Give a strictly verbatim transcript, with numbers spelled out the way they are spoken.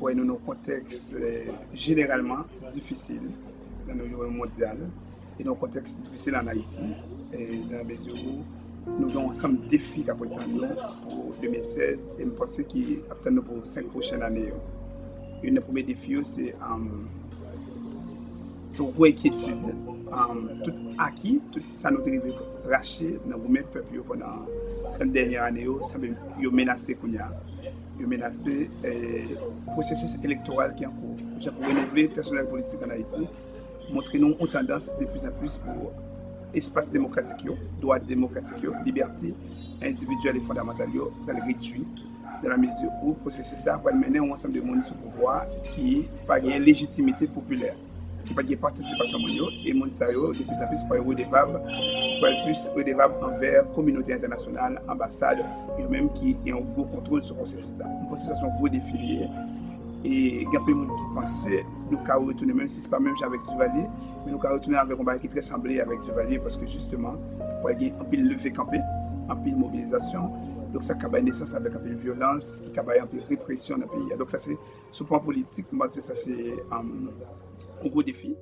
Nou nan yon kontèks eh, jeneralman difisil nan yon nivo mondyal e nan yon kontèks difisil ann Ayiti, eh, nan mezi ou nou gen yon ansanm defi k ap tann nou pou de mil sèz e m panse ki ap tann nou pou senk pwochèn ane yo. Youn nan premye defi yo se um, se yon gwo enkyetid. Um, tout aki, tout sa nou te rive rache nan goumen pèp yo pandan trant dènye ane yo, sanble yo menase kounye a. Yo menase eh, pwosesis elektoral ki an kou. Jan pou renouvle pèsonèl politik ann Ayiti, montre nou yon tandans de plis an plis pou espas demokratik yo, dwa demokratik yo, libète endividyèl e fondamantal yo pral redui dan la mezi ou pwosesis la pral mennen yon ansanm de moun sou pouvwa ki pa gen lejitimite popilè, ki pa gen patisipasyon moun yo, e moun sa yo de plis an plis pral redevab, pral plis redevab anvè kominote entènasyonal, anbasad, yo menm ki gen yon gwo kontwòl sou pwosesis la. M panse sa se yon gwo defi li ye. E gen anpil moun ki panse nou ka retounen, menm si se pa menm jan avèk Duvalier, men nou ka retounen avèk yon bagay ki trè sanble avèk Duvalier, paske jisteman, pral gen anpil leve kanpe, anpil mobilizasyon. Donk sa ka bay nesans avèk anpil vyolans, ki ka bay anpil represyon nan peyi a. Donk sa se, sou pwen politik, m panse sa se um, yon gwo defi.